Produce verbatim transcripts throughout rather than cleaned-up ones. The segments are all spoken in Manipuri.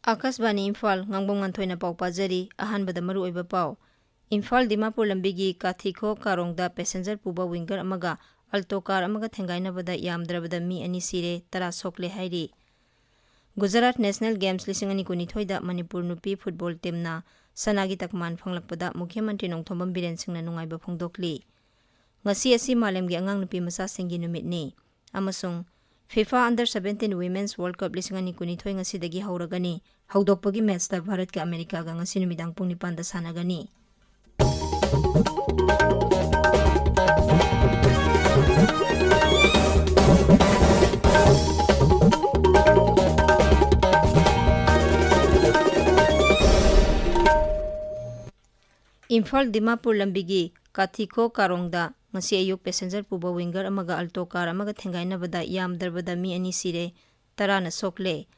ꯑꯥꯀꯥꯁꯕꯥꯅꯤ ꯏꯝꯐꯥꯜ, ꯉꯥꯡꯕꯝ ꯉꯥꯟꯊꯣꯏꯅ ꯄꯥꯎ ꯄꯥꯖꯔꯤ꯫ ꯑꯍꯥꯟꯕꯗ ꯃꯔꯨꯑꯣꯏꯕ ꯄꯥꯎ꯫ ꯏꯝꯐꯥꯜ ꯗꯤꯃꯥꯄꯨꯔ ꯂꯝꯕꯤꯒꯤ ꯀꯥꯊꯤꯈꯣ ꯀꯥꯔꯣꯡꯗ ꯄꯦꯁꯦꯟꯖꯔ ꯄꯨꯕ ꯋꯤꯡꯒꯔ ꯑꯃꯒ ꯑꯜꯇꯣ ꯀꯥꯔ ꯑꯃꯒ ꯊꯦꯡꯒꯥꯏꯅꯕꯗ ꯌꯥꯝꯗ꯭ꯔꯕꯗ ꯃꯤ ꯑꯅꯤ ꯁꯤꯔꯦ, ꯇꯔꯥ ꯁꯣꯛꯂꯦ ꯍꯥꯏꯔꯤ꯫ ꯒꯨꯖꯔꯥꯠ ꯅꯦꯁꯅꯦꯜ ꯒꯦꯝꯁ ꯂꯤꯁꯤꯡ ꯑꯅꯤ ꯀꯨꯟꯅꯤꯊꯣꯏꯗ ꯃꯅꯤꯄꯨꯔ ꯅꯨꯄꯤ ꯐꯨꯠꯕꯣꯜ ꯇꯤꯝꯅ ꯁꯅꯥꯒꯤ ꯇꯀꯃꯥꯟ ꯐꯪꯂꯛꯄꯗ ꯃꯨꯈ꯭ꯌ ꯃꯟꯇ꯭ꯔꯤ ꯅꯣꯡꯊꯣꯝꯕꯝ ꯕꯤꯔꯦꯟ ꯁꯤꯡꯅ ꯅꯨꯡꯉꯥꯏꯕ ꯐꯣꯡꯗꯣꯛꯂꯤ꯫ ꯉꯁꯤ ꯑꯁꯤ ꯃꯥꯂꯦꯝꯒꯤ ꯑꯉꯥꯡ ꯅꯨꯄꯤ ꯃꯆꯥꯁꯤꯡꯒꯤ ꯅꯨꯃꯤꯠꯅꯤ꯫ ꯑꯃꯁꯨꯡ FIFA Under seventeen Women's World Cup ꯂꯤꯁꯤꯡ ꯑꯅꯤ ꯀꯨꯟꯅꯤꯊꯣꯏ ꯉꯁꯤꯗꯒꯤ ꯍꯧꯔꯒꯅꯤ꯫ ꯍꯧꯗꯣꯛꯄꯒꯤ ꯃꯦꯠꯆꯇ ꯚꯥꯔꯠꯀ ꯑꯃꯦꯔꯤꯀꯥꯒ ꯉꯁꯤ ꯅꯨꯃꯤꯗꯥꯡ ꯄꯨꯡ ꯅꯤꯄꯥꯟꯗ ꯁꯥꯟꯅꯒꯅꯤ꯫ ꯏꯝꯐꯥꯜ ꯗꯤꯃꯥꯄꯨꯔ ꯂꯝꯕꯤꯒꯤ ꯀꯥꯊꯤꯈꯣ ꯀꯥꯔꯣꯡꯗ ꯉꯁꯤ ꯑꯌꯨꯛ ꯄꯦꯁꯦꯟꯖꯔ ꯄꯨꯕ ꯋꯤꯡꯒꯔ ꯑꯃꯒ ꯑꯜꯇꯣ ꯀꯥꯔ ꯑꯃꯒ ꯊꯦꯡꯒꯥꯏꯅꯕꯗ ꯌꯥꯝꯗ꯭ꯔꯕꯗ ꯃꯤ ꯑꯅꯤ ꯁꯤꯔꯦ, ꯇꯔꯥꯅ ꯁꯣꯛꯂꯦ꯫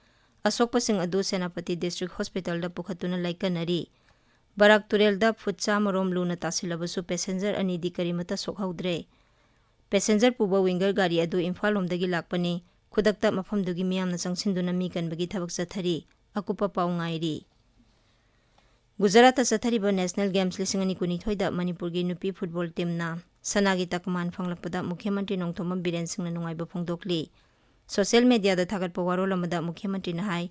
ꯑꯁꯣꯛꯄꯁꯤꯡ ꯑꯗꯨ ꯁꯦꯅꯥꯄꯇꯤ ꯗꯤꯁꯇ꯭ꯔꯤꯛ ꯍꯣꯁꯄꯤꯇꯥꯜꯗ ꯄꯨꯈꯠꯇꯨꯅ ꯂꯥꯏꯀꯠꯅꯔꯤ꯫ ꯕꯔꯥꯛ ꯇꯨꯔꯦꯜꯗ ꯐꯨꯠ ꯆꯥꯝꯃ ꯔꯣꯝ ꯂꯨꯅ ꯇꯥꯁꯤꯜꯂꯕꯁꯨ ꯄꯦꯁꯦꯟꯖꯔ ꯑꯅꯤꯗꯤ ꯀꯔꯤꯃꯠꯇ ꯁꯣꯛꯍꯧꯗ꯭ꯔꯦ꯫ ꯄꯦꯁꯦꯟꯖꯔ ꯄꯨꯕ ꯋꯤꯡꯒꯔ ꯒꯥꯔꯤ ꯑꯗꯨ ꯏꯝꯐꯥꯜ ꯂꯣꯝꯗꯒꯤ ꯂꯥꯛꯄꯅꯤ꯫ ꯈꯨꯗꯛꯇ ꯃꯐꯝꯗꯨꯒꯤ ꯃꯤꯌꯥꯝꯅ ꯆꯪꯁꯤꯟꯗꯨꯅ ꯃꯤ ꯀꯟꯕꯒꯤ ꯊꯕꯛ ꯆꯠꯊꯔꯤ꯫ ꯑꯀꯨꯞꯄ ꯄꯥꯎ ꯉꯥꯏꯔꯤ꯫ ꯒꯨꯖꯔꯥꯠꯇ ꯆꯠꯊꯔꯤꯕ ꯅꯦꯁꯅꯦꯜ ꯒꯦꯝꯁ ꯂꯤꯁꯤꯡ ꯑꯅꯤ ꯀꯨꯟꯅꯤꯊꯣꯏꯗ ꯃꯅꯤꯄꯨꯔꯒꯤ ꯅꯨꯄꯤ ꯐꯨꯠꯕꯣꯜ ꯇꯤꯝꯅ ꯁꯅꯥꯒꯤ ꯇꯀꯃꯥꯟ ꯐꯪꯂꯛꯄꯗ ꯃꯨꯈ꯭ꯌ ꯃꯟꯇ꯭ꯔꯤ ꯅꯣꯡꯊꯣꯝꯕꯝ ꯕꯤꯔꯦꯟ ꯁꯤꯡꯅ ꯅꯨꯡꯉꯥꯏꯕ ꯐꯣꯡꯗꯣꯛꯂꯤ꯫ ꯁꯣꯁꯤꯌꯦꯜ ꯃꯦꯗꯤꯌꯥꯗ ꯊꯥꯒꯠꯄ ꯋꯥꯔꯣꯜ ꯑꯃꯗ ꯃꯨꯈ꯭ꯌ ꯃꯟꯇ꯭ꯔꯤꯅ ꯍꯥꯏ,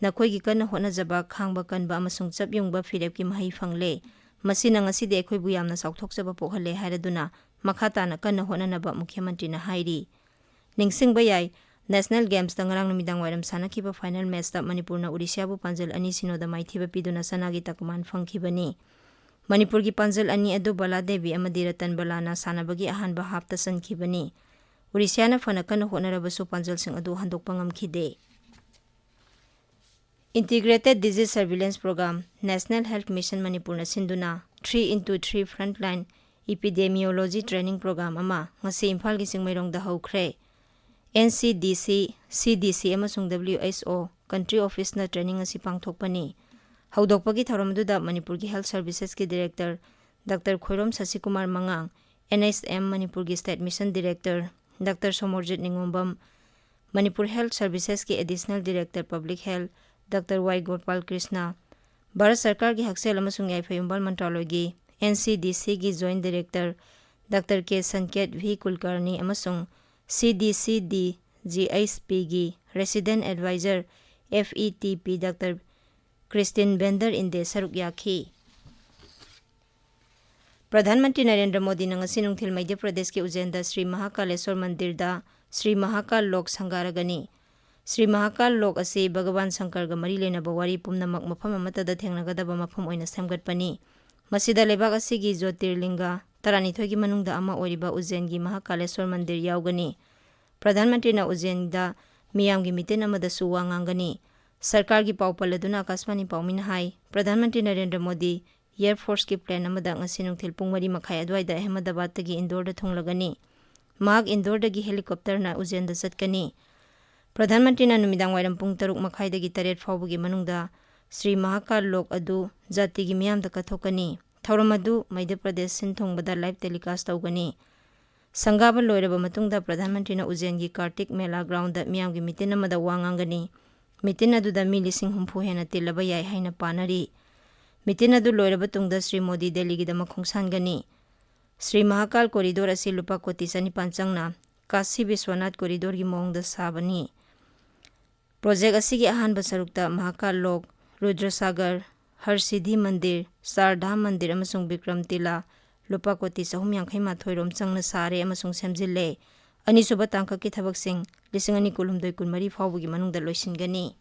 "ꯅꯈꯣꯏꯒꯤ ꯀꯟꯅ ꯍꯣꯠꯅꯖꯕ, ꯈꯥꯡꯕ ꯀꯟꯕ ꯑꯃꯁꯨꯡ ꯆꯞ ꯌꯨꯡꯕ ꯐꯤꯔꯦꯞꯀꯤ ꯃꯍꯩ ꯐꯪꯂꯦ꯫ ꯃꯁꯤꯅ ꯉꯁꯤꯗꯤ ꯑꯩꯈꯣꯏꯕꯨ ꯌꯥꯝꯅ ꯆꯥꯎꯊꯣꯛꯆꯕ ꯄꯣꯛꯍꯜꯂꯦ" ꯍꯥꯏꯔꯗꯨꯅ ꯃꯈꯥ ꯇꯥꯅ ꯀꯟꯅ ꯍꯣꯠꯅꯅꯕ ꯃꯨꯈ꯭ꯌ ꯃꯟꯇ꯭ꯔꯤꯅ ꯍꯥꯏꯔꯤ꯫ ꯅꯤꯡꯁꯤꯡꯕ ꯌꯥꯏ, ꯅꯦꯁꯅꯦꯜ ꯒꯦꯝꯁꯇ ꯉꯔꯥꯡ ꯅꯨꯃꯤꯗꯥꯡ ꯋꯥꯏꯔꯝ ꯁꯥꯟꯅꯈꯤꯕ ꯐꯥꯏꯅꯦꯜ ꯃꯦꯆꯇ ꯃꯅꯤꯄꯨꯔꯅ ꯎꯔꯤꯁꯤꯌꯥꯕꯨ ꯄꯥꯟꯖꯜ ꯑꯅꯤ ꯁꯤꯅꯣꯗ ꯃꯥꯏꯊꯤꯕ ꯄꯤꯗꯨꯅ ꯁꯅꯥꯒꯤ ꯇꯀꯃꯥꯟ ꯐꯪꯈꯤꯕꯅꯤ꯫ ꯃꯅꯤꯄꯨꯔꯒꯤ ꯄꯥꯟꯖꯜ ꯑꯅꯤ ꯑꯗꯨ ꯕꯂꯥ ꯗꯦꯕꯤ ꯑꯃꯗꯤ ꯔꯇꯟ ꯕꯂꯥꯅ ꯁꯥꯟꯅꯕꯒꯤ ꯑꯍꯥꯟꯕ ꯍꯥꯞꯇ ꯆꯟꯈꯤꯕꯅꯤ꯫ ꯎꯔꯤꯁꯤꯌꯥꯅ ꯐꯅ ꯀꯟꯅ ꯍꯣꯠꯅꯔꯕꯁꯨ ꯄꯥꯟꯖꯜꯁꯤꯡ ꯑꯗꯨ ꯍꯟꯗꯣꯛꯄ ꯉꯝꯈꯤꯗꯦ꯫ Integrated Disease Surveillance Program, National Health Mission ꯃꯅꯤꯄꯨꯔꯅ ꯁꯤꯟꯗꯨꯅ three into three Frontline Epidemiology Training Program ꯑꯃ ꯉꯁꯤ ꯏꯝꯐꯥꯜꯒꯤ ꯆꯤꯡꯃꯩꯔꯣꯡꯗ ꯍꯧꯈ꯭ꯔꯦ꯫ NCDC, CDC ꯑꯃꯁꯨꯡ WHO country officeꯅ training ꯑꯁꯤ ꯄꯥꯡꯊꯣꯛꯄꯅꯤ꯫ ꯍꯧꯗꯣꯛꯄꯒꯤ ꯊꯧꯔꯝ ꯑꯗꯨꯗ ꯃꯅꯤꯄꯨꯔꯒꯤ Health Servicesꯀꯤ Director Doctor ꯈꯣꯏꯔꯣꯝ ꯁꯁꯤꯀꯨꯃꯥꯔ ꯃꯉꯥꯡ, NHM ꯃꯅꯤꯄꯨꯔꯒꯤ State Mission Director Doctor Somorjit Ningombam, Manipur Health Servicesꯀꯤ Additional Director Public Health doctor Y Gopal Krishna, Bharat ꯁꯔꯀꯥꯔꯒꯤ ꯍꯛꯁꯦꯜ ꯑꯃꯁꯨꯡ ꯌꯥꯏꯐ ꯌꯨꯝꯕꯥꯜ ꯃꯟꯇ꯭ꯔꯥꯂꯣꯏꯒꯤ, ꯑꯦꯟ ꯁꯤ ꯗꯤ ꯁꯤꯒꯤ ꯖꯣꯏꯟꯠ ꯗꯥꯏꯔꯦꯛꯇꯔ ꯗꯥꯛꯇꯔ ꯀꯦ ꯁꯟꯀꯦꯠ ꯚꯤ ꯀꯨꯜꯀꯔꯅꯤ ꯑꯃꯁꯨꯡ C D C D G H ꯄꯤꯒꯤ resident adviser, F E T P, doctor Christine Vander Ende ꯁꯔꯨꯛ ꯌꯥꯈꯤ꯫ ꯄ꯭ꯔꯙꯥꯟ ꯃꯟꯇ꯭ꯔꯤ ꯅꯔꯦꯟꯗ꯭ꯔ ꯃꯣꯗꯤꯅ ꯉꯁꯤ ꯅꯨꯡꯊꯤꯜ ꯃꯙ꯭ꯌ ꯄ꯭ꯔꯗꯦꯁꯀꯤ ꯎꯖꯦꯟꯗ ꯁ꯭ꯔꯤ ꯃꯍꯥꯀꯥꯂꯦꯁ꯭ꯋꯔ ꯃꯟꯗꯤꯔꯗ ꯁ꯭ꯔꯤ ꯃꯍꯥꯀꯥꯜ ꯂꯣꯛ ꯁꯪꯒꯥꯔꯒꯅꯤ꯫ ꯁ꯭ꯔꯤ ꯃꯍꯥꯀꯥꯜ ꯂꯣꯛ ꯑꯁꯤ ꯚꯒꯋꯥꯟ ꯁꯪꯀꯔꯒ ꯃꯔꯤ ꯂꯩꯅꯕ ꯋꯥꯔꯤ ꯄꯨꯝꯅꯃꯛ ꯃꯐꯝ ꯑꯃꯠꯇꯗ ꯊꯦꯡꯅꯒꯗꯕ ꯃꯐꯝ ꯑꯣꯏꯅ ꯁꯦꯝꯒꯠꯄꯅꯤ꯫ ꯃꯁꯤꯗ ꯂꯩꯕꯥꯛ ꯑꯁꯤꯒꯤ ꯖꯣꯇꯤꯔꯂꯤꯡꯒ ꯇꯔꯥꯅꯤꯊꯣꯏꯒꯤ ꯃꯅꯨꯡꯗ ꯑꯃ ꯑꯣꯏꯔꯤꯕ ꯎꯖꯦꯟꯒꯤ ꯃꯍꯥꯀꯥꯂꯦꯁ꯭ꯋꯔ ꯃꯟꯗꯤꯔ ꯌꯥꯎꯒꯅꯤ꯫ ꯄ꯭ꯔꯙꯥꯟ ꯃꯟꯇ꯭ꯔꯤꯅ ꯎꯖꯦꯟꯗ ꯃꯤꯌꯥꯝꯒꯤ ꯃꯤꯇꯤꯟ ꯑꯃꯗꯁꯨ ꯋꯥ ꯉꯥꯡꯒꯅꯤ꯫ ꯁꯔꯀꯥꯔꯒꯤ ꯄꯥꯎ ꯄꯜꯂꯗꯨꯅ ꯑꯥꯀꯥꯁꯕꯥꯅꯤ ꯄꯥꯎꯃꯤꯅ ꯍꯥꯏ, ꯄ꯭ꯔꯙꯥꯟ ꯃꯟꯇ꯭ꯔꯤ ꯅꯔꯦꯟꯗ꯭ꯔ ꯃꯣꯗꯤ ꯑꯦꯌꯔ ꯐꯣꯔꯁꯀꯤ ꯄ꯭ꯂꯦꯟ ꯑꯃꯗ ꯉꯁꯤ ꯅꯨꯡꯊꯤꯜ ꯄꯨꯡ ꯃꯔꯤ ꯃꯈꯥꯏ ꯑꯗꯨꯋꯥꯏꯗ ꯑꯍꯃꯗꯕꯥꯗꯇꯒꯤ ꯏꯟꯗꯣꯔꯗ ꯊꯨꯡꯂꯒꯅꯤ꯫ ꯃꯍꯥꯛ ꯏꯟꯗꯣꯔꯗꯒꯤ ꯍꯦꯂꯤꯀꯣꯞꯇꯔꯅ ꯎꯖꯦꯟꯗ ꯆꯠꯀꯅꯤ꯫ ꯄ꯭ꯔꯙꯥꯟ ꯃꯟꯇ꯭ꯔꯤꯅ ꯅꯨꯃꯤꯗꯥꯡ ꯋꯥꯏꯔꯝ ꯄꯨꯡ ꯇꯔꯨꯛ ꯃꯈꯥꯏꯗꯒꯤ ꯇꯔꯦꯠ ꯐꯥꯎꯕꯒꯤ ꯃꯅꯨꯡꯗ ꯁ꯭ꯔꯤ ꯃꯍꯥꯀꯥꯜ ꯂꯣꯛ ꯑꯗꯨ ꯖꯥꯇꯤꯒꯤ ꯃꯤꯌꯥꯝꯗ ꯀꯠꯊꯣꯛꯀꯅꯤ꯫ ꯊꯧꯔꯝ ꯑꯗꯨ ꯃꯙ꯭ꯌ ꯄ꯭ꯔꯗꯦꯁ ꯁꯤꯟ ꯊꯨꯡꯕꯗ ꯂꯥꯏꯚ ꯇꯦꯂꯤꯀꯥꯁ ꯇꯧꯒꯅꯤ꯫ ꯁꯪꯒꯥꯕ ꯂꯣꯏꯔꯕ ꯃꯇꯨꯡꯗ ꯄ꯭ꯔꯙꯥꯟ ꯃꯟꯇ꯭ꯔꯤꯅ ꯎꯖꯦꯟꯒꯤ ꯀꯥꯔꯇꯤꯛ ꯃꯦꯂꯥ ꯒ꯭ꯔꯥꯎꯟꯗ ꯃꯤꯌꯥꯝꯒꯤ ꯃꯤꯇꯤꯟ ꯑꯃꯗ ꯋꯥ ꯉꯥꯡꯒꯅꯤ꯫ ꯃꯤꯇꯤꯟ ꯑꯗꯨꯗ ꯃꯤ ꯂꯤꯁꯤꯡ ꯍꯨꯝꯐꯨ ꯍꯦꯟꯅ ꯇꯤꯜꯂꯕ ꯌꯥꯏ ꯍꯥꯏꯅ ꯄꯥꯅꯔꯤ꯫ ꯃꯤꯇꯤꯟ ꯑꯗꯨ ꯂꯣꯏꯔꯕ ꯇꯨꯡꯗ ꯁ꯭ꯔꯤ ꯃꯣꯗꯤ ꯗꯦꯜꯂꯤꯒꯤꯗꯃꯛ ꯈꯣꯡꯁꯥꯟꯒꯅꯤ꯫ ꯁ꯭ꯔꯤ ꯃꯍꯥꯀꯥꯜ ꯀꯣꯔꯤꯗꯣꯔ ꯑꯁꯤ ꯂꯨꯄꯥ ꯀꯣꯇꯤ ꯆꯅꯤꯄꯥꯟ ꯆꯪꯅ ꯀꯥꯁꯤ ꯕꯤꯁ꯭ꯋꯅꯥꯊ ꯀꯣꯔꯤꯗꯣꯔꯒꯤ ꯃꯑꯣꯡꯗ ꯁꯥꯕꯅꯤ꯫ ꯄ꯭ꯔꯣꯖꯦꯛ ꯑꯁꯤꯒꯤ ꯑꯍꯥꯟꯕ ꯁꯔꯨꯛꯇ ꯃꯍꯥꯀꯥꯜ ꯂꯣꯛ, ꯔꯨꯗ꯭ꯔꯁꯥꯒꯔ, ꯍꯔꯁꯤꯗꯤ ꯃꯟꯗꯤꯔ, ꯆꯥꯔ ꯙꯥꯝ ꯃꯟꯗꯤꯔ ꯑꯃꯁꯨꯡ ꯕꯤꯀ꯭ꯔꯝ ꯇꯤꯂꯥ ꯂꯨꯄꯥ ꯀꯣꯇꯤ ꯆꯍꯨꯝ ꯌꯥꯡꯈꯩ ꯃꯥꯊꯣꯏ ꯔꯣꯝ ꯆꯪꯅ ꯁꯥꯔꯦ ꯑꯃꯁꯨꯡ ꯁꯦꯝꯖꯤꯜꯂꯦ꯫ ꯑꯅꯤꯁꯨꯕ ꯇꯥꯡꯀꯛꯀꯤ ꯊꯕꯛꯁꯤꯡ ꯂꯤꯁꯤꯡ ꯑꯅꯤ ꯀꯨꯟꯍꯨꯝꯗꯣꯏ ꯀꯨꯟꯃꯔꯤ ꯐꯥꯎꯕꯒꯤ ꯃꯅꯨꯡꯗ ꯂꯣꯏꯁꯤꯟꯒꯅꯤ꯫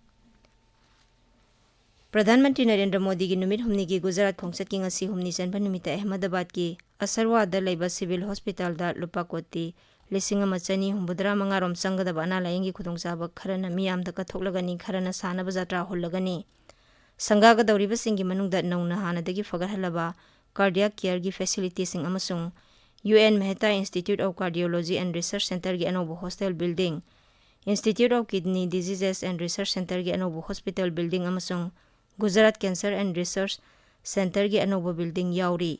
ꯄ꯭ꯔꯙꯥꯟ ꯃꯟꯇ꯭ꯔꯤ ꯅꯔꯦꯟꯗ꯭ꯔ ꯃꯣꯗꯤꯒꯤ ꯅꯨꯃꯤꯠ ꯍꯨꯝꯅꯤꯒꯤ ꯒꯨꯖꯔꯥꯠ ꯈꯣꯡꯆꯠꯀꯤ ꯉꯁꯤ ꯍꯨꯝꯅꯤ ꯆꯟꯕ ꯅꯨꯃꯤꯠꯇ ꯑꯍꯃꯗꯕꯥꯗꯀꯤ ꯑꯁꯔꯋꯥꯗ ꯂꯩꯕ ꯁꯤꯚꯤꯜ ꯍꯣꯁꯄꯤꯇꯥꯜꯗ ꯂꯨꯄꯥ ꯀꯣꯇꯤ ꯂꯤꯁꯤꯡ ꯑꯃ ꯆꯅꯤ ꯍꯨꯝꯐꯨꯇꯔꯥ ꯃꯉꯥ ꯔꯣꯝ ꯆꯪꯒꯗꯕ ꯑꯅꯥ ꯂꯥꯌꯦꯡꯒꯤ ꯈꯨꯗꯣꯡꯆꯥꯕ ꯈꯔꯅ ꯃꯤꯌꯥꯝꯗ ꯀꯠꯊꯣꯛꯂꯒꯅꯤ, ꯈꯔꯅ ꯁꯥꯟꯅꯕ ꯖꯥꯇ꯭ꯔꯥ ꯍꯨꯜꯂꯒꯅꯤ꯫ ꯁꯪꯒꯥꯒꯗꯧꯔꯤꯕꯁꯤꯡꯒꯤ ꯃꯅꯨꯡꯗ ꯅꯧꯅ ꯍꯥꯟꯅꯗꯒꯤ ꯐꯒꯠꯍꯜꯂꯕ ꯀꯥꯔꯗꯤꯌꯥꯛ ꯀꯤꯌꯔꯒꯤ ꯐꯦꯁꯤꯂꯤꯇꯤꯁꯤꯡ ꯑꯃꯁꯨꯡ U N Mehta institute of cardiology and research ꯁꯦꯟꯇꯔꯒꯤ ꯑꯅꯧꯕ hostel building, institute of kidney diseases and research ꯁꯦꯟꯇꯔꯒꯤ ꯑꯅꯧꯕ ꯍꯣꯁꯄꯤꯇꯥꯜ ꯕꯤꯜꯗꯤꯡ ꯑꯃꯁꯨꯡ ꯒꯨꯖꯔꯥꯠ ꯀꯦꯟꯁꯔ ꯑꯦꯟ ꯔꯤꯁꯔꯆ ꯁꯦꯟꯇꯔꯒꯤ ꯑꯅꯧꯕ ꯕꯤꯜꯗꯤꯡ ꯌꯥꯎꯔꯤ꯫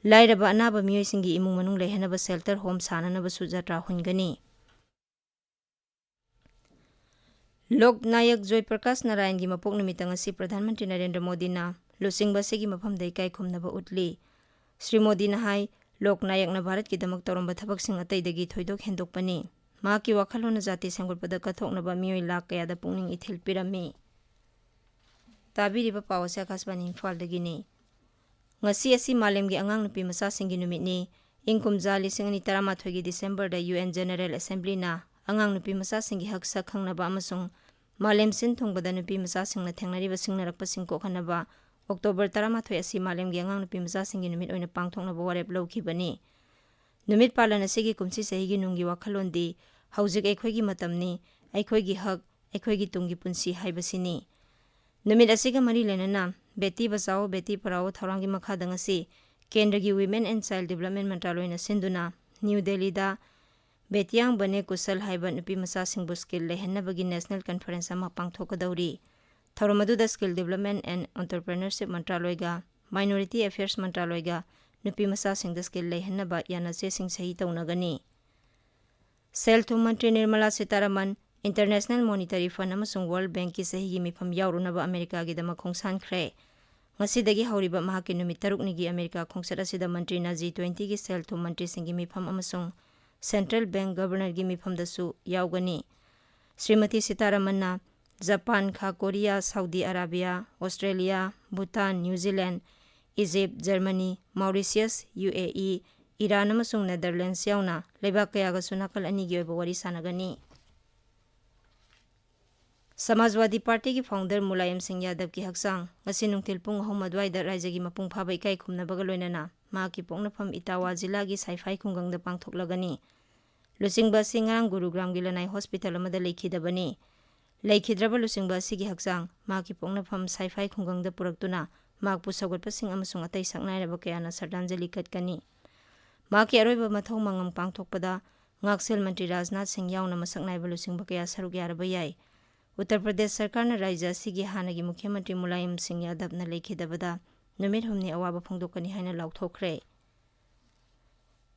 ꯂꯥꯏꯔꯕ ꯑꯅꯥꯕ ꯃꯤꯑꯣꯏꯁꯤꯡꯒꯤ ꯏꯃꯨꯡ ꯃꯅꯨꯡ ꯂꯩꯍꯟꯅꯕ ꯁꯦꯜꯇꯔ ꯍꯣꯝ ꯁꯥꯅꯅꯕꯁꯨ ꯖꯥꯇ꯭ꯔꯥ ꯍꯨꯟꯒꯅꯤ꯫ ꯂꯣꯛ ꯅꯥꯌꯛ ꯖꯣꯏ ꯄ꯭ꯔꯀꯥꯁ ꯅꯥꯔꯥꯌꯟꯒꯤ ꯃꯄꯣꯛ ꯅꯨꯃꯤꯠꯇ ꯉꯁꯤ ꯄ꯭ꯔꯙꯥꯟ ꯃꯟꯇ꯭ꯔꯤ ꯅꯔꯦꯟꯗ꯭ꯔ ꯃꯣꯗꯤꯅ ꯂꯨꯆꯤꯡꯕ ꯑꯁꯤꯒꯤ ꯃꯐꯝꯗ ꯏꯀꯥꯏ ꯈꯨꯝꯅꯕ ꯎꯠꯂꯤ꯫ ꯁ꯭ꯔꯤ ꯃꯣꯗꯤꯅ ꯍꯥꯏ, ꯂꯣꯛ ꯅꯥꯌꯛꯅ ꯚꯥꯔꯠꯀꯤꯗꯃꯛ ꯇꯧꯔꯝꯕ ꯊꯕꯛꯁꯤꯡ ꯑꯇꯩꯗꯒꯤ ꯊꯣꯏꯗꯣꯛ ꯍꯦꯟꯗꯣꯛꯄꯅꯤ꯫ ꯃꯍꯥꯛꯀꯤ ꯋꯥꯈꯜꯂꯣꯟꯅ ꯖꯥꯇꯤ ꯁꯦꯝꯒꯠꯄꯗ ꯀꯠꯊꯣꯛꯅꯕ ꯃꯤꯑꯣꯏ ꯂꯥꯈ ꯀꯌꯥꯗ ꯄꯨꯛꯅꯤꯡ ꯏꯊꯤꯜ ꯄꯤꯔꯝꯃꯤ꯫ ꯇꯥꯕꯤꯔꯤꯕ ꯄꯥꯎ ꯑꯁꯤ ꯑꯀꯥꯁꯕꯥꯅꯤ ꯏꯝꯐꯥꯜꯗꯒꯤꯅꯤ꯫ ꯉꯁꯤ ꯑꯁꯤ ꯃꯥꯂꯦꯝꯒꯤ ꯑꯉꯥꯡ ꯅꯨꯄꯤ ꯃꯆꯥꯁꯤꯡꯒꯤ ꯅꯨꯃꯤꯠꯅꯤ꯫ ꯏꯪ ꯀꯨꯝꯖꯥ ꯂꯤꯁꯤꯡ ꯑꯅꯤ ꯇꯔꯥꯃꯥꯊꯣꯏꯒꯤ ꯗꯤꯁꯦꯝꯕꯔꯗ ꯌꯨ ꯑꯦꯟ ꯖꯦꯅꯔꯦꯜ ꯑꯦꯁꯦꯝꯕ꯭ꯂꯤꯅ ꯑꯉꯥꯡ ꯅꯨꯄꯤ ꯃꯆꯥꯁꯤꯡꯒꯤ ꯍꯛ ꯁꯛ ꯈꯪꯅꯕ ꯑꯃꯁꯨꯡ ꯃꯥꯂꯦꯝ ꯁꯤꯟ ꯊꯨꯡꯕꯗ ꯅꯨꯄꯤ ꯃꯆꯥꯁꯤꯡꯅ ꯊꯦꯡꯅꯔꯤꯕ ꯁꯤꯡꯅꯔꯛꯄꯁꯤꯡ ꯀꯣꯛꯍꯟꯅꯕ ꯑꯣꯛꯇꯣꯕꯔ ꯇꯔꯥꯃꯥꯊꯣꯏ ꯑꯁꯤ ꯃꯥꯂꯦꯝꯒꯤ ꯑꯉꯥꯡ ꯅꯨꯄꯤ ꯃꯆꯥꯁꯤꯡꯒꯤ ꯅꯨꯃꯤꯠ ꯑꯣꯏꯅ ꯄꯥꯡꯊꯣꯛꯅꯕ ꯋꯥꯔꯦꯞ ꯂꯧꯈꯤꯕꯅꯤ꯫ ꯅꯨꯃꯤꯠ ꯄꯥꯂꯟ ꯑꯁꯤꯒꯤ ꯀꯨꯝꯁꯤ ꯆꯍꯤꯒꯤ ꯅꯨꯡꯒꯤ ꯋꯥꯈꯜꯂꯣꯟꯗꯤ "ꯍꯧꯖꯤꯛ ꯑꯩꯈꯣꯏꯒꯤ ꯃꯇꯝꯅꯤ, ꯑꯩꯈꯣꯏꯒꯤ ꯍꯛ, ꯑꯩꯈꯣꯏꯒꯤ ꯇꯨꯡꯒꯤ ꯄꯨꯟꯁꯤ" ꯍꯥꯏꯕꯁꯤꯅꯤ꯫ ꯅꯨꯃꯤꯠ ꯑꯁꯤꯒ ꯃꯔꯤ ꯂꯩꯅꯅ ꯕꯦꯇꯤ ꯕꯆꯥꯑꯣ ꯕꯦꯇꯤ ꯄꯔꯥꯑꯣ ꯊꯧꯔꯥꯡꯒꯤ ꯃꯈꯥꯗ ꯉꯁꯤ ꯀꯦꯟꯗ꯭ꯔꯒꯤ Women and Child Development ꯃꯟꯇ꯭ꯔꯥꯂꯣꯏꯅ ꯁꯤꯟꯗꯨꯅ ꯅ꯭ꯌꯨ ꯗꯦꯜꯂꯤꯗ "ꯕꯦꯇꯤꯌꯥꯡ ꯕꯅꯦ ꯀꯨꯁꯜ" ꯍꯥꯏꯕ ꯅꯨꯄꯤ ꯃꯆꯥꯁꯤꯡꯕꯨ ꯁ꯭ꯀꯤꯜ ꯂꯩꯍꯟꯅꯕꯒꯤ ꯅꯦꯁꯅꯦꯜ ꯀꯟꯐꯔꯦꯟꯁ ꯑꯃ ꯄꯥꯡꯊꯣꯛꯀꯗꯧꯔꯤ꯫ ꯊꯧꯔꯝ ꯑꯗꯨꯗ Skill Development and Entrepreneurship ꯃꯟꯇ꯭ꯔꯥꯂꯣꯏꯒ Minority Affairs ꯃꯟꯇ꯭ꯔꯥꯂꯣꯏꯒ ꯅꯨꯄꯤ ꯃꯆꯥꯁꯤꯡꯗ ꯁ꯭ꯀꯤꯜ ꯂꯩꯍꯟꯅꯕ ꯌꯥꯅꯆꯦꯁꯤꯡ ꯁꯍꯤ ꯇꯧꯅꯒꯅꯤ꯫ ꯁꯦꯜ ꯊꯨꯝ ꯃꯟꯇ꯭ꯔꯤ Nirmala Sitharaman International Monetary Fund ꯑꯃꯁꯨꯡ World Bankꯀꯤ ꯆꯍꯤꯒꯤ ꯃꯤꯐꯝ ꯌꯥꯎꯔꯨꯅꯕ ꯑꯃꯦꯔꯤꯀꯥꯒꯤꯗꯃꯛ ꯈꯣꯡꯁꯥꯟꯈ꯭ꯔꯦ꯫ ꯉꯁꯤꯗꯒꯤ ꯍꯧꯔꯤꯕ ꯃꯍꯥꯛꯀꯤ ꯅꯨꯃꯤꯠ ꯇꯔꯨꯛꯅꯤꯒꯤ ꯑꯃꯦꯔꯤꯀꯥ ꯈꯣꯡꯆꯠ ꯑꯁꯤꯗ ꯃꯟꯇ꯭ꯔꯤꯅ ꯖꯤ ꯇ꯭ꯋꯦꯟꯇꯤꯒꯤ ꯁꯦꯜ ꯊꯨꯝ ꯃꯟꯇ꯭ꯔꯤꯁꯤꯡꯒꯤ ꯃꯤꯐꯝ ꯑꯃꯁꯨꯡ ꯁꯦꯟꯇ꯭ꯔꯦꯜ ꯕꯦꯡꯛ ꯒꯕꯔꯅꯔꯒꯤ ꯃꯤꯐꯝꯗꯁꯨ ꯌꯥꯎꯒꯅꯤ꯫ ꯁ꯭ꯔꯤꯃꯇꯤ ꯁꯤꯇꯥꯔꯥꯃꯟꯅ ꯖꯄꯥꯟ, ꯈꯥ Korea, Saudi Arabia, Australia, Bhutan, New Zealand, Egypt, Germany, Mauritius, U A E, Iran ꯑꯃꯁꯨꯡ ꯅꯦꯗꯔꯂꯦꯟꯗꯁ ꯌꯥꯎꯅ ꯂꯩꯕꯥꯛ ꯀꯌꯥꯒꯁꯨ ꯅꯥꯀꯜ ꯑꯅꯤꯒꯤ ꯑꯣꯏꯕ ꯋꯥꯔꯤ ꯁꯥꯟꯅꯒꯅꯤ꯫ ꯁꯃꯥꯖꯋꯥꯗꯤ ꯄꯥꯔꯇꯤꯒꯤ ꯐꯥꯎꯟꯗꯔ ꯃꯨꯂꯥꯌꯝ ꯁꯤꯡ ꯌꯥꯗꯕꯀꯤ ꯍꯛꯆꯥꯡ ꯉꯁꯤ ꯅꯨꯡꯊꯤꯜ ꯄꯨꯡ ꯑꯍꯨꯝ ꯑꯗꯨꯋꯥꯏꯗ ꯔꯥꯏꯖꯒꯤ ꯃꯄꯨꯡ ꯐꯥꯕ ꯏꯀꯥꯏ ꯈꯨꯝꯅꯕꯒ ꯂꯣꯏꯅꯅ ꯃꯍꯥꯛꯀꯤ ꯄꯣꯛꯅꯐꯝ ꯏꯇꯥꯋꯥ ꯖꯤꯂꯥꯒꯤ ꯁꯥꯏꯐꯥꯏ ꯈꯨꯡꯒꯪꯗ ꯄꯥꯡꯊꯣꯛꯂꯒꯅꯤ꯫ ꯂꯨꯆꯤꯡꯕ ꯑꯁꯤ ꯉꯔꯥꯡ ꯒꯨꯔꯨꯒ꯭ꯔꯥꯝꯒꯤ ꯂꯅꯥꯏ ꯍꯣꯁꯄꯤꯇꯥꯜ ꯑꯃꯗ ꯂꯩꯈꯤꯗꯕꯅꯤ꯫ ꯂꯩꯈꯤꯗ꯭ꯔꯕ ꯂꯨꯆꯤꯡꯕ ꯑꯁꯤꯒꯤ ꯍꯛꯆꯥꯡ ꯃꯍꯥꯛꯀꯤ ꯄꯣꯛꯅꯐꯝ ꯁꯥꯏꯐꯥꯏ ꯈꯨꯡꯒꯪꯗ ꯄꯨꯔꯛꯇꯨꯅ ꯃꯍꯥꯛꯄꯨ ꯁꯧꯒꯠꯄꯁꯤꯡ ꯑꯃꯁꯨꯡ ꯑꯇꯩ ꯁꯛꯅꯥꯏꯔꯕ ꯀꯌꯥꯅ ꯁ꯭ꯔꯗꯥꯟꯖꯂꯤ ꯀꯠꯀꯅꯤ꯫ ꯃꯍꯥꯛꯀꯤ ꯑꯔꯣꯏꯕ ꯃꯊꯧ ꯃꯉꯝ ꯄꯥꯡꯊꯣꯛꯄꯗ ꯉꯥꯛꯁꯦꯜ ꯃꯟꯇ꯭ꯔꯤ ꯔꯥꯖꯅꯥꯊ ꯁꯤꯡ ꯌꯥꯎꯅ ꯃꯁꯛ ꯅꯥꯏꯕ ꯂꯨꯆꯤꯡꯕ ꯀꯌꯥ ꯁꯔꯨꯛ ꯌꯥꯔꯕ ꯌꯥꯏ꯫ ꯎꯠꯇꯔ ꯄ꯭ꯔꯗꯦꯁ ꯁꯔꯀꯥꯔꯅ ꯔꯥꯖ꯭ꯌ ꯑꯁꯤꯒꯤ ꯍꯥꯟꯅꯒꯤ ꯃꯨꯈ꯭ꯌ ꯃꯟꯇ꯭ꯔꯤ ꯃꯨꯂꯥꯌꯝ ꯁꯤꯡ ꯌꯥꯗꯕꯅ ꯂꯩꯈꯤꯗꯕꯗ ꯅꯨꯃꯤꯠ ꯍꯨꯝꯅꯤ ꯑꯋꯥꯕ ꯐꯣꯡꯗꯣꯛꯀꯅꯤ ꯍꯥꯏꯅ ꯂꯥꯎꯊꯣꯛꯈ꯭ꯔꯦ꯫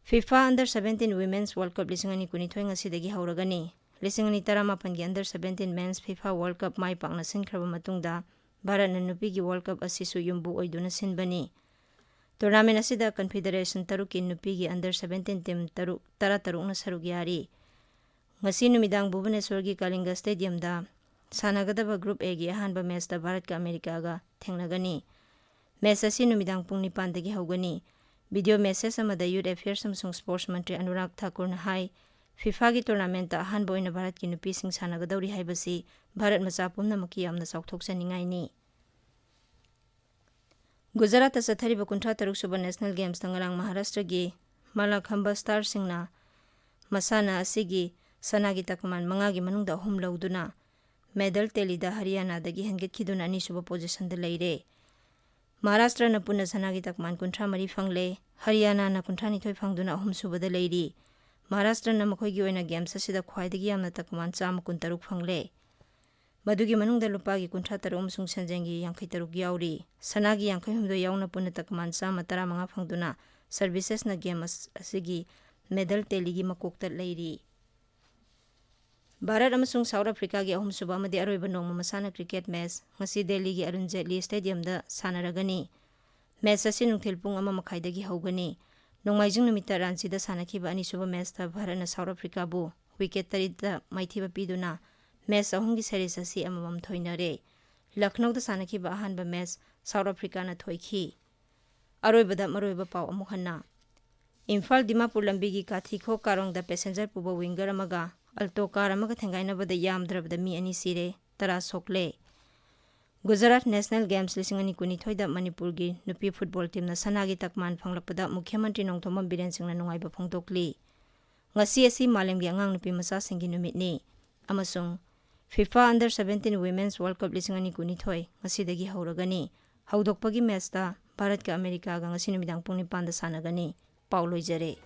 FIFA Under seventeen Women's World Cup ꯂꯤꯁꯤꯡ ꯑꯅꯤ ꯀꯨꯟꯅꯤꯊꯣꯏ ꯉꯁꯤꯗꯒꯤ ꯍꯧꯔꯒꯅꯤ꯫ ꯂꯤꯁꯤꯡ ꯑꯅꯤ ꯇꯔꯥꯃꯥꯄꯟꯒꯤ Under seventeen Men's FIFA World Cup ꯃꯥꯏ ꯄꯥꯛꯅ ꯁꯤꯟꯈ꯭ꯔꯕ ꯃꯇꯨꯡꯗ ꯚꯥꯔꯠꯅ ꯅꯨꯄꯤꯒꯤ World Cup ꯑꯁꯤꯁꯨ ꯌꯨꯝꯕꯨ ꯑꯣꯏꯗꯨꯅ ꯁꯤꯟꯕꯅꯤ꯫ Tournament ꯑꯁꯤꯗ Confederation ꯇꯔꯨꯛꯀꯤ ꯅꯨꯄꯤꯒꯤ Under seventeen team ꯇꯔꯨꯛ, ꯇꯔꯥꯇꯔꯨꯛꯅ ꯁꯔꯨꯛ ꯌꯥꯔꯤ꯫ ꯉꯁꯤ ꯅꯨꯃꯤꯗꯥꯡ ꯚꯨꯕꯅꯦꯁ꯭ꯋꯔꯒꯤ ꯀꯥꯂꯤꯡꯒ Stadiumꯗ ꯁꯥꯟꯅꯒꯗꯕ Group Aꯒꯤ ꯑꯍꯥꯟꯕ matchꯇ ꯚꯥꯔꯠꯀ ꯑꯃꯦꯔꯤꯀꯥꯒ ꯊꯦꯡꯅꯒꯅꯤ꯫ Match ꯑꯁꯤ ꯅꯨꯃꯤꯗꯥꯡ ꯄꯨꯡ ꯅꯤꯄꯥꯟꯗꯒꯤ ꯍꯧꯒꯅꯤ꯫ Video message ꯑꯃꯗ Youth Affairs ꯑꯃꯁꯨꯡ Sports ꯃꯟꯇ꯭ꯔꯤ ꯑꯅꯨꯔꯥꯒ ꯊꯥꯀꯨꯔꯅ ꯍꯥꯏ, FIFAꯒꯤ tournamentꯇ ꯑꯍꯥꯟꯕ ꯑꯣꯏꯅ ꯚꯥꯔꯠꯀꯤ ꯅꯨꯄꯤꯁꯤꯡ ꯁꯥꯟꯅꯒꯗꯧꯔꯤ ꯍꯥꯏꯕꯁꯤ ꯚꯥꯔꯠ ꯃꯆꯥ ꯄꯨꯝꯅꯃꯛꯀꯤ ꯌꯥꯝꯅ ꯆꯥꯎꯊꯣꯛꯆꯅꯤꯡꯉꯥꯏꯅꯤ꯫ ꯒꯨꯖꯔꯥꯠꯇ ꯆꯠꯊꯔꯤꯕ ꯀꯨꯟꯊ꯭ꯔꯥ ꯇꯔꯨꯛ ꯁꯨꯕ National Gamesꯇ ꯉꯔꯥꯡ ꯃꯍꯥꯔꯥꯁꯇ꯭ꯔꯒꯤ ꯃꯂꯥꯈꯝꯕ Starsꯁꯤꯡꯅ ꯃꯁꯥꯟꯅ ꯑꯁꯤꯒꯤ ꯁꯅꯥꯒꯤ ꯇꯀꯃꯥꯟ ꯃꯉꯥꯒꯤ ꯃꯅꯨꯡꯗ ꯑꯍꯨꯝ ꯂꯧꯗꯨꯅ medal tallyꯗ ꯍꯔꯤꯌꯥꯅꯥꯗꯒꯤ ꯍꯦꯟꯒꯠꯈꯤꯗꯨꯅ ꯑꯅꯤꯁꯨꯕ positionꯗ ꯂꯩꯔꯦ꯫ ꯃꯍꯥꯔꯥꯁꯇ꯭ꯔꯅ ꯄꯨꯟꯅ ꯁꯅꯥꯒꯤ ꯇꯀꯃꯥꯟ ꯀꯨꯟꯊ꯭ꯔꯥ ꯃꯔꯤ ꯐꯪꯂꯦ, ꯍꯔꯤꯌꯥꯅꯥꯅ ꯀꯨꯟꯊ꯭ꯔꯥ ꯅꯤꯊꯣꯏ ꯐꯪꯗꯨꯅ ꯑꯍꯨꯝꯁꯨꯕꯗ ꯂꯩꯔꯤ꯫ ꯃꯍꯥꯔꯥꯁꯇ꯭ꯔꯅ ꯃꯈꯣꯏꯒꯤ ꯑꯣꯏꯅ Games ꯑꯁꯤꯗ ꯈ꯭ꯋꯥꯏꯗꯒꯤ ꯌꯥꯝꯅ ꯇꯀꯃꯥꯟ ꯆꯥꯝꯃ ꯀꯨꯟꯇꯔꯨꯛ ꯐꯪꯂꯦ꯫ ꯃꯗꯨꯒꯤ ꯃꯅꯨꯡꯗ ꯂꯨꯄꯥꯒꯤ ꯀꯨꯟꯊ꯭ꯔꯥ ꯇꯔꯨꯛ ꯑꯃꯁꯨꯡ ꯁꯦꯟꯖꯦꯡꯒꯤ ꯌꯥꯡꯈꯩ ꯇꯔꯨꯛ ꯌꯥꯎꯔꯤ꯫ ꯁꯅꯥꯒꯤ ꯌꯥꯡꯈꯩ ꯍꯨꯝꯗꯣꯏ ꯌꯥꯎꯅ ꯄꯨꯟꯅ ꯇꯀꯃꯥꯟ ꯆꯥꯝꯃ ꯇꯔꯥꯃꯉꯥ ꯐꯪꯗꯨꯅ Servicesꯅ Game ꯑꯁ-, ꯑꯁꯤꯒꯤ medal tallyꯒꯤ ꯃꯀꯣꯛꯇ ꯂꯩꯔꯤ꯫ ꯚꯥꯔꯠ ꯑꯃꯁꯨꯡ South Africaꯒꯤ ꯑꯍꯨꯝꯁꯨꯕ ꯑꯃꯗꯤ ꯑꯔꯣꯏꯕ ꯅꯣꯡꯃ ꯃꯁꯥꯟꯅ cricket match ꯉꯁꯤ ꯗꯦꯜꯂꯤꯒꯤ ꯑꯔꯨꯟ ꯖꯦꯠꯂꯤ Stadiumꯗ ꯁꯥꯟꯅꯔꯒꯅꯤ꯫ Match ꯑꯁꯤ ꯅꯨꯡꯊꯤꯜ ꯄꯨꯡ ꯑꯃ ꯃꯈꯥꯏꯗꯒꯤ ꯍꯧꯒꯅꯤ꯫ ꯅꯣꯡꯃꯥꯏꯖꯤꯡ ꯅꯨꯃꯤꯠꯇ ꯔꯥꯟꯆꯤꯗ ꯁꯥꯟꯅꯈꯤꯕ ꯑꯅꯤꯁꯨꯕ matchꯇ ꯚꯥꯔꯠꯅ South Africaꯕꯨ wicket ꯇꯔꯦꯠꯇ ꯃꯥꯏꯊꯤꯕ ꯄꯤꯗꯨꯅ match ꯑꯍꯨꯝꯒꯤ series ꯑꯁꯤ ꯑꯃꯃꯝ ꯊꯣꯏꯅꯔꯦ꯫ ꯂꯈꯅꯧꯗ ꯁꯥꯟꯅꯈꯤꯕ ꯑꯍꯥꯟꯕ match South Africaꯅ ꯊꯣꯏꯈꯤ꯫ ꯑꯔꯣꯏꯕꯗ ꯃꯔꯨꯑꯣꯏꯕ ꯄꯥꯎ ꯑꯃꯨꯛ ꯍꯟꯅ꯫ ꯏꯝꯐꯥꯜ ꯗꯤꯃꯥꯄꯨꯔ ꯂꯝꯕꯤꯒꯤ ꯀꯥꯊꯤꯈꯣꯛ ꯀꯥꯔꯣꯡꯗ passenger ꯄꯨꯕ winger ꯑꯃꯒ Alto car ꯑꯃꯒ ꯊꯦꯡꯒꯥꯏꯅꯕꯗ ꯌꯥꯝꯗ꯭ꯔꯕꯗ ꯃꯤ ꯑꯅꯤ ꯁꯤꯔꯦ, ꯇꯔꯥ ꯁꯣꯛꯂꯦ꯫ ꯒꯨꯖꯔꯥꯠ National Games ꯂꯤꯁꯤꯡ ꯑꯅꯤ ꯀꯨꯟꯅꯤꯊꯣꯏꯗ ꯃꯅꯤꯄꯨꯔꯒꯤ ꯅꯨꯄꯤ football teamꯅ ꯁꯅꯥꯒꯤ ꯇꯀꯃꯥꯟ ꯐꯪꯂꯛꯄꯗ ꯃꯨꯈ꯭ꯌ ꯃꯟꯇ꯭ꯔꯤ ꯅꯣꯡꯊꯣꯝꯕꯝ ꯕꯤꯔꯦꯟ ꯁꯤꯡꯅ ꯅꯨꯡꯉꯥꯏꯕ ꯐꯣꯡꯗꯣꯛꯂꯤ꯫ ꯉꯁꯤ ꯑꯁꯤ ꯃꯥꯂꯦꯝꯒꯤ ꯑꯉꯥꯡ ꯅꯨꯄꯤ ꯃꯆꯥꯁꯤꯡꯒꯤ ꯅꯨꯃꯤꯠꯅꯤ ꯑꯃꯁꯨꯡ FIFA Under seventeen Women's World Cup ꯂꯤꯁꯤꯡ ꯑꯅꯤ ꯀꯨꯟꯅꯤꯊꯣꯏ ꯉꯁꯤꯗꯒꯤ ꯍꯧꯔꯒꯅꯤ꯫ ꯍꯧꯗꯣꯛꯄꯒꯤ matchꯇ ꯚꯥꯔꯠꯀ ꯑꯃꯦꯔꯤꯀꯥꯒ ꯉꯁꯤ ꯅꯨꯃꯤꯗꯥꯡ ꯄꯨꯡ ꯅꯤꯄꯥꯟꯗ ꯁꯥꯟꯅꯒꯅꯤ꯫ ꯄꯥꯎ ꯂꯣꯏꯖꯔꯦ꯫